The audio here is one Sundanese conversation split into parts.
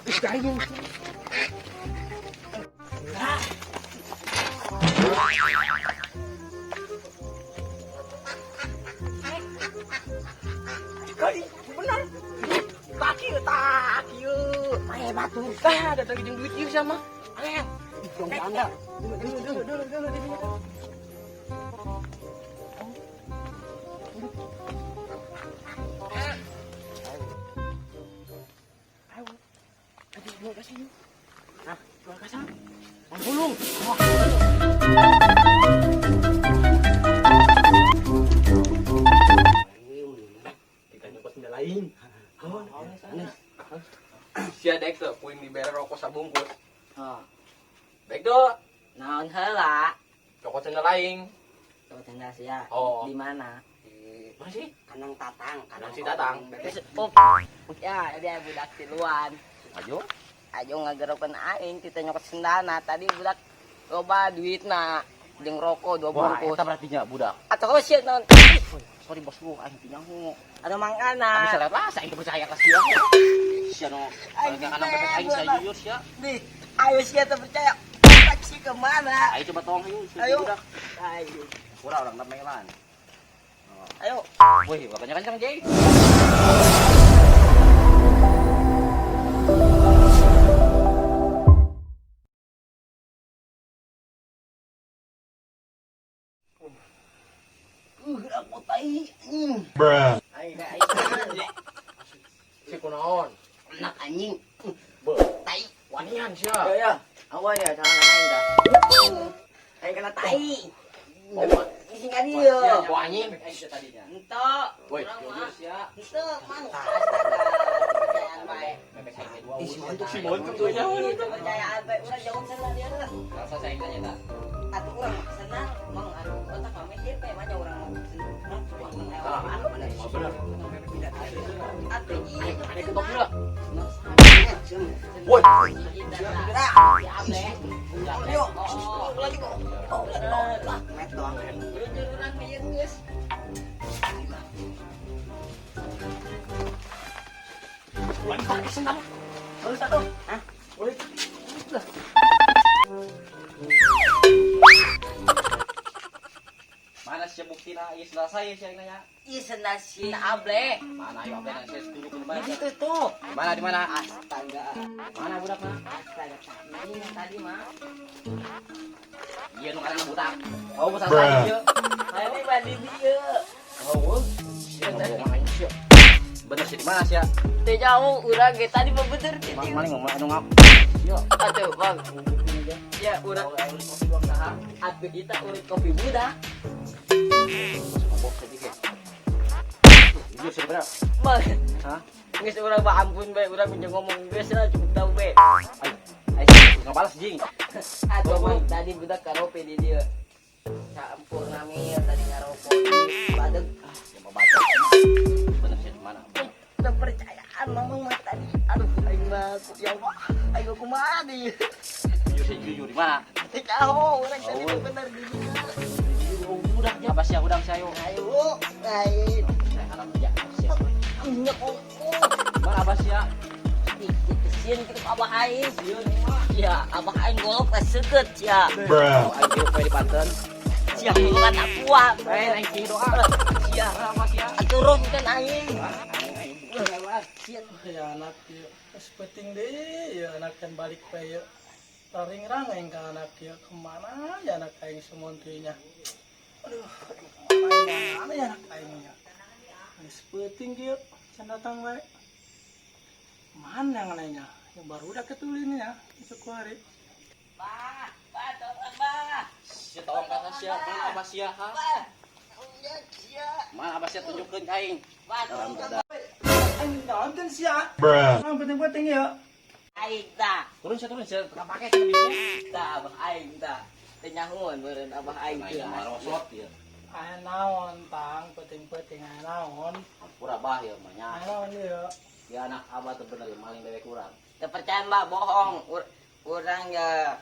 Ih, aing. Kali benar. Tak kieu, tak kieu. Mae batu. Tah, ada lagi jeung duit ieu sama. Ayo. Dong anda. Dulu dulu dulu dulu dulu. Ayo. Aduh, jual kasih yuk. Hah, jual kasih. Manggulung. Wah. Kita nyokot sendal lain. Sia dek tuh, puing dibere rokok sabungkus. Oh, Baik tuh, naon heula? cokot sendal lain. Tuh tenda sia. Oh. Di mana? Di mana sih? Kanang Tatang, Kanang si Tatang. Oh, ya, dia budak tiluan. Ayo. Ayo ngagerokeun aing kita nyokot sendana. Tadi budak loba duitna jeung rokok dua Wah, bungkus. eta berarti nya budak. Atau kau sia naon? Sorry bos lu, aing teu nyaho. Anu mangkana. Tapi saya lah, saya percaya ka sia. Sia nu Aing kanang bebek aing saya jujur sia. Nih, ayo sia teu percaya. Taksi kemana? Ayo coba tolong ayo, sia Ayo. budak. Ayo. Kurang orang melan. Ayo. Wih, makanya kencang, Jay. Aku tai. Bruh. Aing aing. Si kunaon? Anak anjing. Be, Tai. wanian sia. Ya ya. Awan ya jangan aing dah. Aing kena tai. Oh, Isi ka dieu. Wah, anjing. Tadinya. Ento. Woi, Urang jujur mah. sia. Ento mang. Astaga. Bae. Bebek aing teh dua. Ih, si montok, si montok tuh nya. Kepercayaan bae urang jauh sana dia lah. Rasa saya tanya tak. Atuh urang mah senang mang anu otak kami sih teh mah urang mah senang. Ah, bener. Atuh ieu. Ada ketok heula. Woi. Ayo, lagi kok. Oh, lah, met doang. Urang mah ieu geus. Wah, pakai sendal. Terus atuh. Hah? Woi. Mana sih buktina ieu sendal saya sih aing nanya. Ih, sendal si Able. Mana ayo abeh saya tunjukin mana. Itu tuh. Di mana di mana? Astaga. Mana budakna? Astaga, tadi tadi mah. Iya nu karena budak. Oh, pesan saya ieu. Tadi mah di dieu. Oh, sia ngomong aing sia. Bener sih di mana sia? Teu jauh urang ge tadi mah bener di dieu. Maling ngomong anu ngap. Sia. Atuh, Bang. Ya, urang Urang aing kopi doang saha. atuh kita urut kopi budak. Mabok sedikit. Jujur sih bener. Bang, Hah? geus urang mah ampun bae urang pinjam ngomong geus lah cukup tahu bae. Ayo. Ayo ngabalas jing. Atuh Bang, tadi budak karope di dieu. Sampurna mil tadi ngarokok di badeg. Ya mau baca. Bener sih di mana? Kepercayaan mamang mah tadi. Aduh, aing mah ya Allah, aing kumaha deui. Jujur sih jujur di mana? Teu jauh urang tadi Oh. bener di dieu. Budak apa sih udang saya? Ayo, ayo. Saya harap ya. Siap. Minyak oh. Mana apa sih ya? Sieun kitu ka abah aing. Ya, abah aing golok teh seukeut sia. Bruh. Aing hirup we di Banten. Sia bukan kuat. Eh, aing sih doa. Sia, Apa sih ya? turunkan aing. Sia. Ya anak ya, geus penting deh ya anak kan balik pe ya. Taring rang aing ka anak ya kemana ya anak aing semontinya. Aduh, aduh, mana ya anak aingnya. Geus penting kieu can datang bae. Mana yang lainnya? Yang baru udah ketulin ya, itu hari. Bah, bah, tolong bah. Sia tolong kata sia, mana apa sia ha? Bah. Ya, sia. Mana apa sia tunjukkeun ka aing? Bah, tolong. Aing naon sia? Bruh. Ah, penting-penting ya. Aing tah. Turun sia turun sia, teu pake sia bisnya. Tah, abah aing tah. Teu nyahoan meureun abah aing teh. Aing marosot ieu. Aya naon tang, penting-penting aya naon. Ampura bah ieu mah nya. Aya naon ieu. Ya anak abah teu bener maling bebek urang. Teu percaya mbak bohong. Urang ya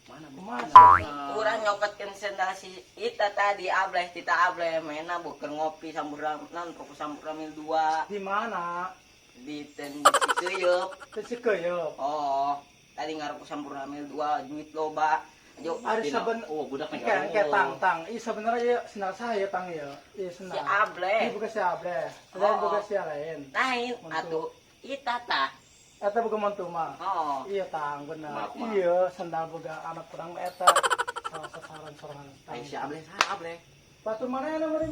Mana Kumaha? urang nyokotkeun sendal si Ita tadi ableh tita ableh mena bukan ngopi sampurna nan rokok sampurna mil dua Di mana? di ten si Sikeuyeub. Sikeuyeub. Oh, tadi ngarokok Sampurna Mil 2 duit loba. Ayo, Ari saben Oh, budak nih. Kayak tang tang. Ih sebenarnya ya sendal saya tang ya. Iya sendal. Si Able. Iya bukan si Able. Lain bukan si lain. Lain atuh ieu tata. Eta bukan mantu mah. Oh. Iya tang bener. Iya sendal boga anak kurang eta. Salah sasaran sorangan. Ai si Able saha Able? Batur mana ya meureun?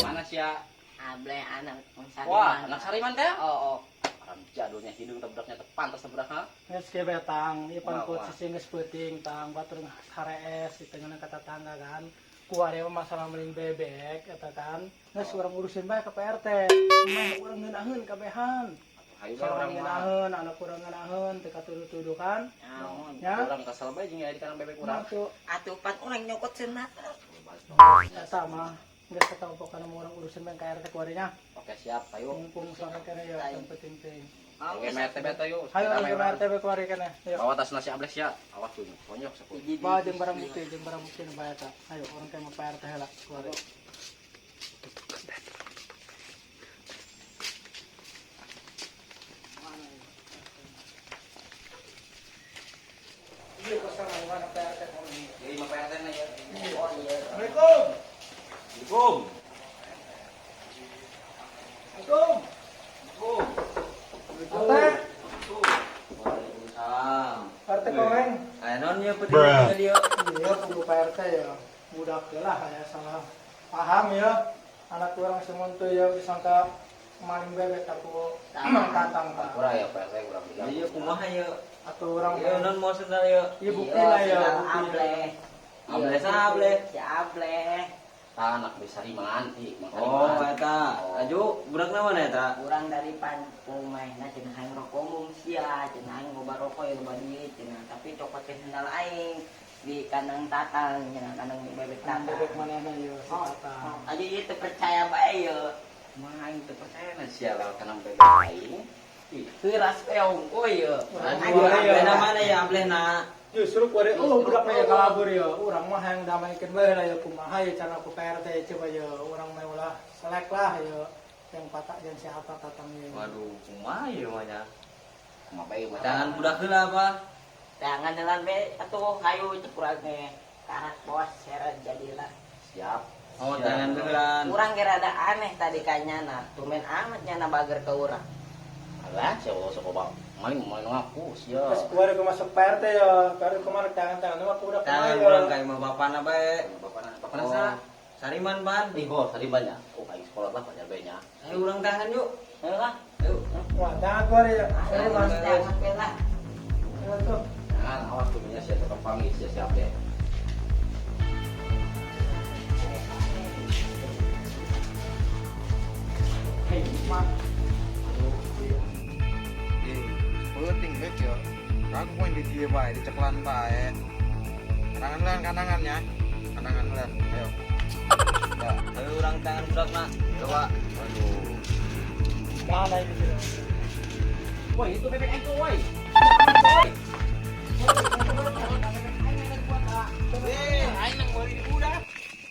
Mana sia? Able anak Sariman. Wah, anak Sariman teh? Oh, oh. Haram jadulnya hidung tebraknya teh pantas tebrak ha. Geus kieu bae tang, ieu pan posisi geus peuting tang, batur harees di tengah ka tetangga kan. Ku ari masalah meuling bebek eta kan. Geus urang urusin bae ka Pak RT. Mah urang ngeunaheun kabehan. Hayu bae urang urang mah. ngeunaheun, anak urang ngeunaheun teu katuduh-tuduh kan. Naon? Ya. Urang kesel bae jeung aya di kanang bebek urang. Urang tuh Atuh pan urang nyokot cenah. eta mah geus kata pokona mah urang urusin bae ka RT ku arinya. Oke, siap, ayo. Mumpung sore kene ya yang penting ting. Oke, RT beta yuk. Hayu ayo RT bae ku ari kene. Ayo. Bawa tas nasi Able sia. Awas tuh, konyok sapu. Bawa jeung barang bukti nu bae eta. Ayo urang teh mah Pak RT heula ku ari. Iya kosong mana Pak RT kami. Jadi mah Pak RT na ya. Oh iya. Assalamualaikum. Assalamualaikum. Assalamualaikum. Assalamualaikum. RT, Waalaikumsalam. RT komeng. Aya naon ieu peuting dia? Iya, kudu Pak RT ya. Budak lah ya salah paham ya. Anak kurang semuntu ya disangka maling bebek aku tatang pak. Kurang ya Pak RT kurang bilang. Iya kumaha ieu? Atau orang Ieu naon mau sendal ieu? Iya bukti lah ya. Bukti. Able. Able saha able? Si Able. Tah anak bisa Sariman, ih, Mang Oh, Sariman. eta. Aju, budakna mana eta? Urang dari pan pemainna cenah hayang rokok mung sia, cenah hayang loba rokok ya loba duit cenah, tapi cokot teh sendal aing di kandang tatang cenah kandang bebek tatang. Bebek manehna ya si tatang. Aja ieu teu percaya bae ieu. Mah aing teu percaya na sia lewat kanang bebek aing. Ih, Keras peong we ieu. Aju, amplehna mana ya amplehna? Justru kuari oh budak mah ya kalabur ya. Urang mah hayang damaikeun bae lah ya kumaha ya cara ku Pak RT coba ya urang mah ulah selek lah ya yang patak jeung siapa tatang ya. Waduh, kumaha ieu mah nya? Kumaha bae mah. Jangan budak heula apa? Jangan jalan be atuh hayu cek urang ge. Karak bos seret jadilah. Siap. Oh, jangan heula. Urang ge rada aneh tadi ka nyana. Tumben amat nyana bager ka urang. Alah, sia ulah sok loba. Maling maling ngaku sia. Terus kuari ku masuk Pak RT ya, Pak RT kumaha tangan-tangan mah ku budak kumaha Jangan ya. urang ka imah bapana bae. Bapana, bapana Oh, saha? Sariman pan. Ih, oh, Sariman ya. Oh, aing sekolah lah pajar bae nya. Ayo urang tangan yuk. Ayo lah. Ayo. Wah, tangan kuari ya. Ayo jangan be lah. Ayo tuh. Jangan awas tuh nya sia tukang panggil sia siap deh. Hei, mak. Penting bek ya. Aku main di dia bae, diceklan bae. Kanangan lan kanangannya. Kanangan lan. Ayo. Ya, Ayo urang tangan budakna. coba. Aduh. Mana ini sih? Woi, itu bebek aing tuh, woi. Eh, aing nang meuli di budak.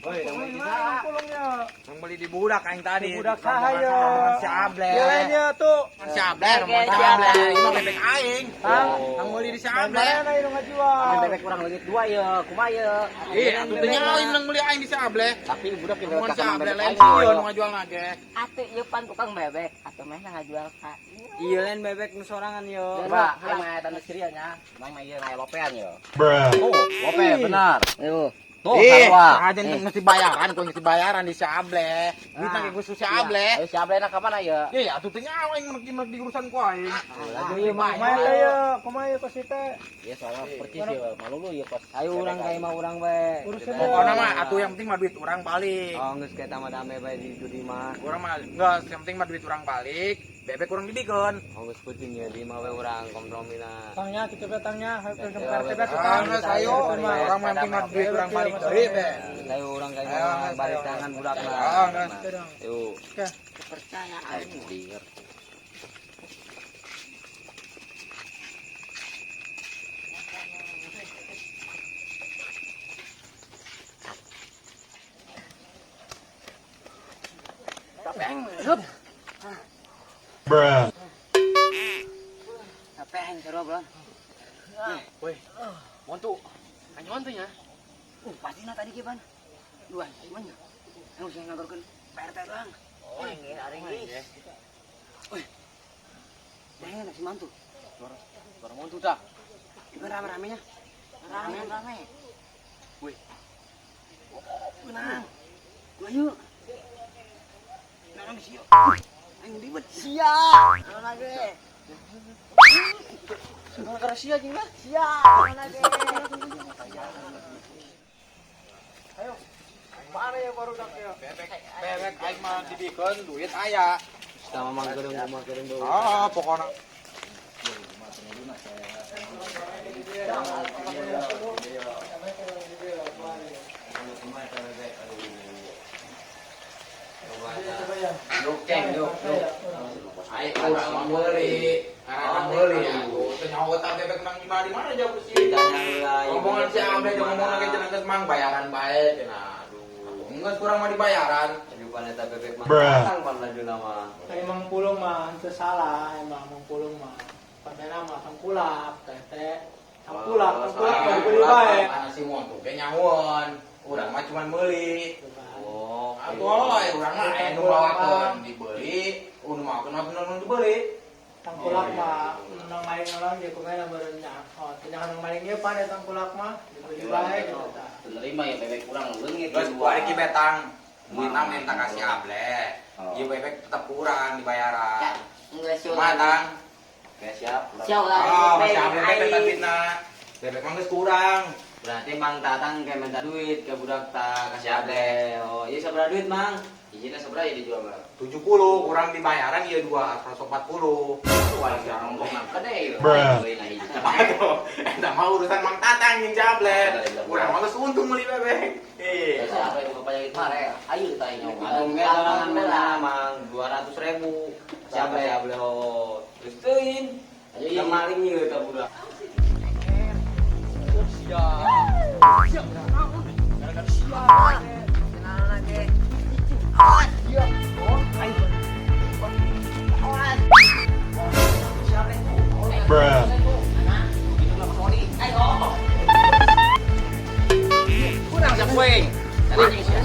Woi, nang meuli di Mana pulungnya? Nang meuli di budak aing tadi. Di budak saha ya? Rombongan si Able. Ya lainnya tuh. Si Able, rombongan si Able. Ini mah bebek aing. Tang. Nang meuli di si Able. Mana ini ngajual? Bebek urang leungit dua ya, kumaha ya? Ih, atuh teh nyaho ini nang meuli aing di si Able. Tapi budak yang Rombongan lewat si kanang Able bebek lain aing. sieun nu ngajual nage. Atuh ieu pan tukang bebek atuh meh ngajual ka. Iya lain bebek nu sorangan yo. Coba, aing mah eta nu Syria nya. Aing mah ieu na lopean yo. Tuh, lope benar. Ayo. Tuh, Ih, sarua. aja mesti bayaran, kau mesti bayaran di si Able. Duit nang geus si Able. Ayo si Able na ka mana ya? Ih, atuh teh nyaho aing menek di urusan ku aing. Laju ieu mah. Kumaha teh ya? Kumaha ya kos teh? Iya soalnya percis ya, malu lu ya kos. Ayo urang ka imah urang bae. Urusin Pokoknya mah atuh yang penting mah duit urang balik. Oh, geus kita mah dame bae di judi mah. Urang mah geus yang penting mah duit urang balik, bebek urang dibikeun. Oh, geus penting ya di imah we urang kompromina. Tangnya gitu be tangnya, hayu ke Pak RT be tuh Ah, tang. geus ayo, urang mah yang penting mah duit urang balik deui be. Ayo urang ka imah Ayo, urang balik ayo. tangan budakna. Ah, geus. Ayo. Oke. Percaya Aing lieur. Bruh. Capek aing sarua belum. Woi. Montu. Anyon tuh nya. Pasti na tadi ge ban. Dua, gimana? Anu sing ngagorkeun Pak RT doang. Oh, ini ada ini. Woi. Bayangin si mantu. Suara montu tah. Gimana rame-ramenya? Rame-rame. Woi. Menang. Gua yuk. Menang sih. Aing ribet. Sia. Naon lagi? Gara-gara sia jeung lah. Sia. Naon lagi? Ayo. Mana ya baru dak ya? Bebek aing mah dibikeun duit aya. Sama mang kereung kumaha kereung bau. Ah, pokona. Yuk ceng yuk yuk. Aing urang mah meuli. Karena meuli atuh. Teu nyaho tah bebek menang di mana di mana jauh sih. Omongan si Amble jeung ngomong ge cenah geus mang bayaran bae cenah. Aduh. Geus kurang mah dibayaran. Kehidupan eta bebek mah tatang pan lajuna mah. Emang pulung mah henteu salah, emang mang pulung mah. Pamena mah tangkulak, tete. Tangkulak, tangkulak mah dibeli bae. Karena si Montu ge nyahoan. Urang mah cuman meuli. Oh. Atuh, urang mah aya nu bawakeun dibeli, nu mawakeun mah nu dibeli. Tangkulak mah nang maling orang dia kumaha meureun nyaho. Teu nyaho nang maling ge pan tangkulak mah dibeli bae gitu tah. Menerima ya bebek kurang leungit. Geus kuari ki betang. Duitna minta kasih Able. Ieu bebek tetep kurang dibayaran. Enggak sih. Matang. Oke siap. Siap lah. Ah, masih Able bebek duitna. Bebek mah geus kurang. Berarti Mang Tatang kayak minta duit ke budak tak kasih Able. Oh, iya sabaraha duit, Mang? Ijina sabaraha ya dijual, Bang? 70 kurang dibayaran ieu 2 140. Wah, ngomong nang gede ieu. Aduh, eta mah urusan Mang Tatang jeung si Able. Urang mah geus untung meuli bebek. Eh. Biasa apa yang buka penyakit mah, Re? Ayo kita nyoba. Aduh, enggak sorangan minta, Mang 200.000. Siapa ya Able? Oh, terus teuing. Ayo, Yang maling ieu eta budak. Sia. Gara-gara sia. Naon lagi? Bruh. Kurang siap kuing. Tadi jeung sia.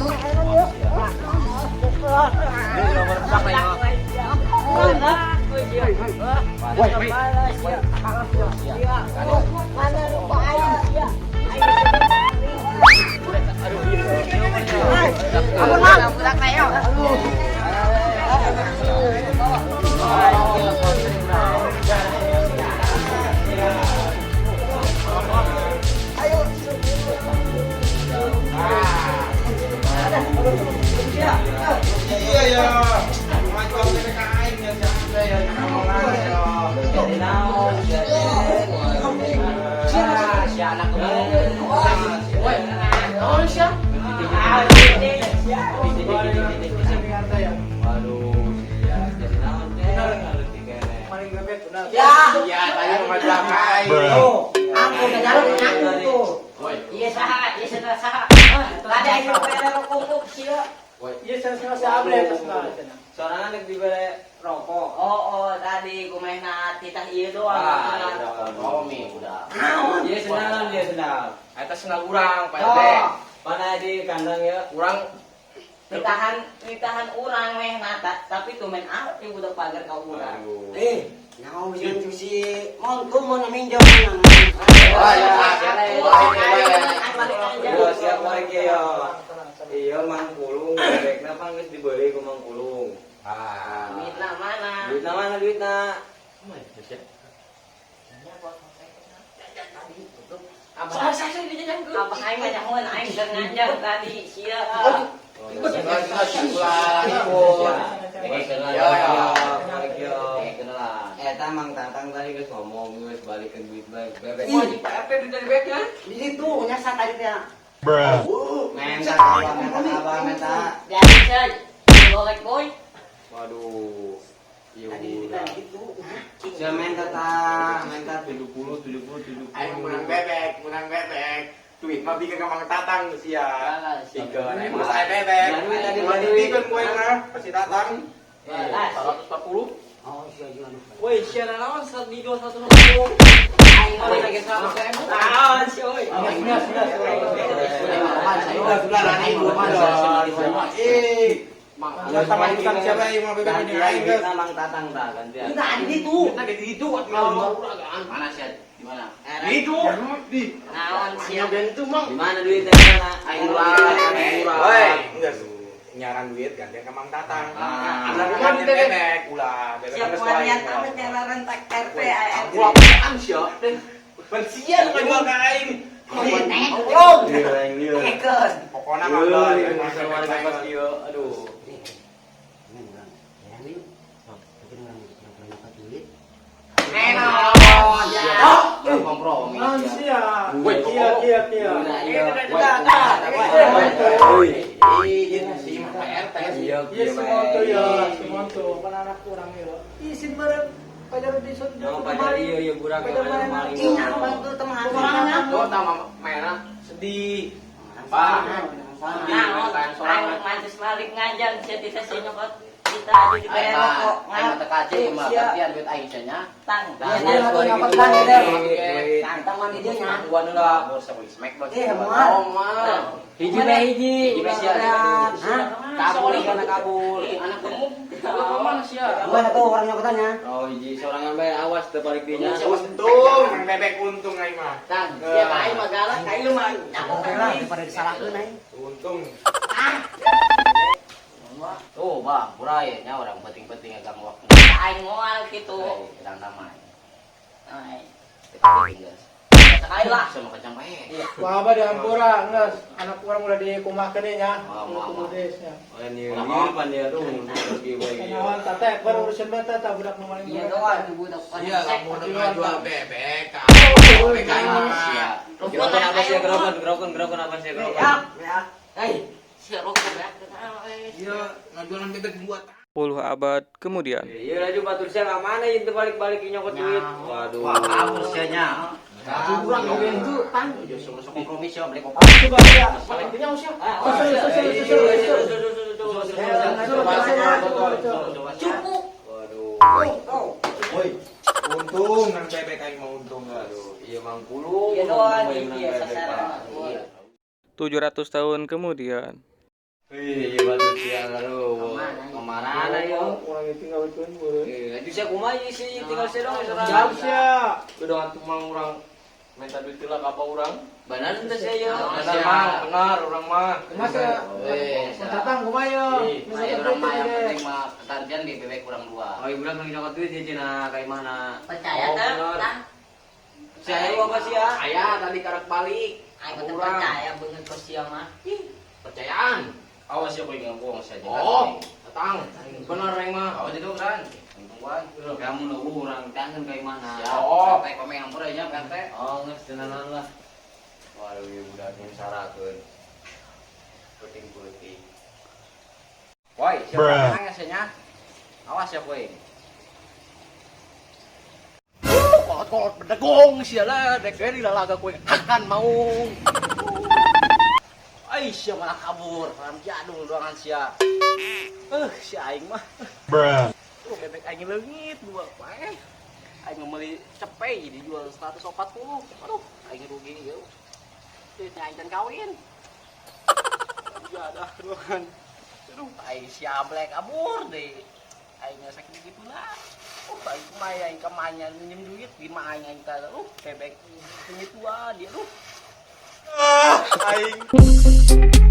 Ini nomor berapa ya? Mana lupa aing sia. Ampun mang, budak ayo. Iya ya. Cuma jual bebek ka aing ya si Able ya. Ngomongan ya. Jadi naon? Ah, si anak kemana? Woi, naon sia? Waduh, sia jadi naon teh? Leutik keneh. Maling bebek benar. Ya. Iya, tadi mah jual ka aing. Bruh. Aku kejalan ngaku tuh. Woi, Iya saha, iya saha saha. Tadi aing bere rokok sia. Iya sana si Able atas mah cenah. Sorangan rek dibere rokok. Oh, tadi kumehna titah ieu doang. ah, kompromi udah. Iya sendal, dia sendal. Eta sendal urang, Pak RT. Mana di kandang ya? Urang Nitahan urang mehna tapi tumen apa yang budak pagar ka urang. Eh, Nyaho jeung si Montu mau minjem nang. Wah, ya, Yo siap lagi yo. Iya Mang Pulung, bebekna pan geus dibeli ku Mang Pulung. Ah. Duitna mana? Duitna mana duitna? Apa saya dijajankeun? Apa aing mah nyahoan aing keur nganjang tadi sia. Eta Mang Tatang tadi geus ngomong geus balikeun duit bae bebek. Wajib Pak RT duit dari bebeknya. Di situ nyasa tadi teh. Bruh. Menta abang, menta abang, menta. Jadi cek golek boy. Waduh. Iya Tadi udah. gitu. Sia menta tah, menta 70 70 70. Aing menang bebek, menang bebek. Duit mah bikeun ka Mang Tatang sia. Bikeun aing mah saya bebek. Duit tadi, Mah duit. dibikeun ku aing mah pasti Tatang. 140. Oh, Woi, sia naon dijual 150. Aing mah lagi 100.000. Naon sih oi. Eh, sama utang siapa yang mau bebek ini aing geus. Mang Tatang tah gantian. Nah, di itu. Kita di itu Mana sih? Di mana? Itu di Naon sia. Itu mang. Di mana duitnya sana? Aing murah, murah. Woi, geus nyaran duit gantian ke Mang Tatang. Ah. Ulah gantian bebek, ulah bebek Siap geus wanian wae. amat nyalaran tak RT ART. Ulah apaan sih ya? Bersian ngajual ka aing. Goblok. Lieur aing lieur. Kekeun. Pokona mah Lieur, pas ieu. Aduh. Kompromi. Naon sia? Woi, Iya, iya, iya. Iya, si Pak RT. Iya, Iya si Monto ya, si Monto kan anak kurang ya. Isin bareng pajar di sun. Mau pajar iya iya burak Pajar mana? Ih, bantu teman sorangan. Lo tambah merah sedih. Pak. Sedih Naon kan sorangan. aing mantus malik ngajan sia tita sia nyokot kita aja dibayar rokok. Aing mah teu kace mah gantian duit aing sia nya. Tang. Iya, Tang mandi dia nya. Gua heula bos sama smack bos. Eh, moal. Oh, moal. Hiji teh hiji. Hiji teh sia. Kabur kana kabur. Anak gemuk. Mana sia? Gua tuh orang nyokotannya. Oh, hiji sorangan bae awas teu balik dinya. Untung, bebek untung aing mah. Tang, sia ka aing mah galak, ka aing mah nyamuk Daripada disalahkeun aing. Untung. Tuh, Bang, kurai nya orang penting-penting agang waktu. Aing moal kitu. Sedang damai. Ai. Sekali lah sama kacang bae. Wah, apa dihampura geus anak urang ulah dikumahkeun deui nya. Wah, Ulah wah, kudu deui nya. Oh, ini pan dia tuh pergi bae. Kenawan tete baru urusan beta tah budak nu maling. Iya doang budak Iya, lamun ngajual bebek ka bebek aing mah. Sia. Gerokan apa sih gerokan gerokan gerokan apa sih gerokan? Hei, sia rokok ya. Iya, ngajualan bebek buat 10 abad kemudian. Iya laju batur sia ka mana ieu teu balik-balik nyokot duit. Waduh. Wah, kabur sia nya. Kabur urang itu tang. Sok kompromi sia beli kopi. Coba ya. Intinya usia. Susul, susul, susul, susul. Cukup. Waduh. Woi, untung nang bebek aing mah untung. Aduh, iya Mang Pulung. Iya doang iya sasaran. 700 tahun kemudian. Iya, batur sia aduh. Kemana yo? Urang itu ngawetkeun beureun. Eh, laju sia kumaha ieu sih tinggal sia dong sorangan. Jauh sia. Udah antum mang urang minta duit lah ka apa urang? Benar teh sia ieu. Benar, Benar Mang. mang, benar urang mah. Kumaha sia? Tatang kumaha ye? Saya orang mah yang penting mah ketarjian di bebek kurang dua. Oh, ibu lagi nyokot duit ya cenah kayak mana? Percaya Oh, teh? bener. Tang. Sia ieu apa sia? Ayah tadi karak balik. Aing teh percaya beungeut ka sia mah. Percayaan. Awas ya kowe ngomong saja. Oh, tatang. Bener aing mah. Awas itu kan. Tungguan. Kamu nu urang tangan kayak mana? Oh. PT komeng ampura nya PT. Oh, geus tenanan lah. Waduh, ieu budak nyungsarakeun. Penting-penting. Woi, Bruh. siapa nang nya? Awas ya kowe. Kolot-kolot bedegong sia lah dek we dilalaga kowe hakan mau. Ai sia malah kabur, ram jadul doangan sia. Si aing mah. Bruh. Tuh bebek aing leungit dua wae. Aing meuli cepei dijual 140. Aduh, aing rugi ieu. Duitnya aing can kawin. Ya dah doangan. Aduh, aing sia blek kabur deh. Aing sakit gitu lah. Aing kumaha aing ka manya minjem duit di mah aing aing teh. Bebek leungit dua dia aduh. Ah, aing.